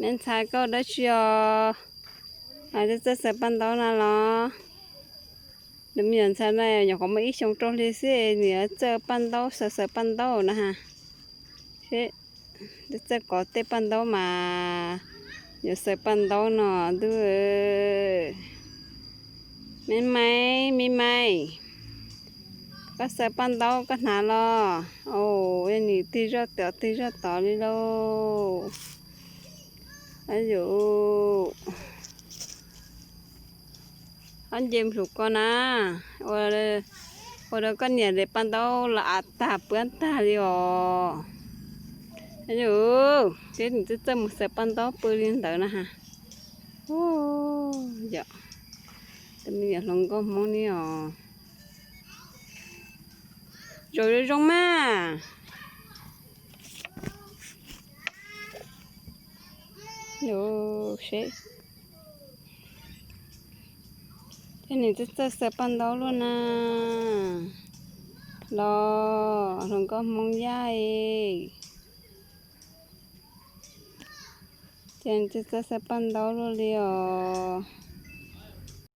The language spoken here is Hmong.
Me ntxhais, koj ua dab tsi os? Txawj txawj xaws paj ntaub na los? Nws me nyuam ntxhais na nyuam qhuav muaj ib xyoo rau hli xwb nws yuav txawj paj ntaub, xaws xaws paj ntaub na ha. Seb, txawj kov tej paj ntaub mas yuav xaws paj ntaub no ntuj. Me Maiv, Me Maiv, koj xaws paj ntaub koj hnav los? Au, yog nws tig zoj tod tig zoj tod li lauj. Ab yus, ob nce nplhum ko na, ua rau koj niam daim paj ntaub los av tag puab tag li os. Ab yus, seb nws txawj txawj mus xaws paj ntaub pw li ntawd na ha. Yog, tus me nyuam hluas nkauj Hmoob ni os. Zaum zoo zoo mas. Seb, ces nws txawj txawj xaws paj ntaub luaj na. Los hluas nkauj Hmoob Yaj es, ces nws txawj txawj xaws paj ntaub luaj li os.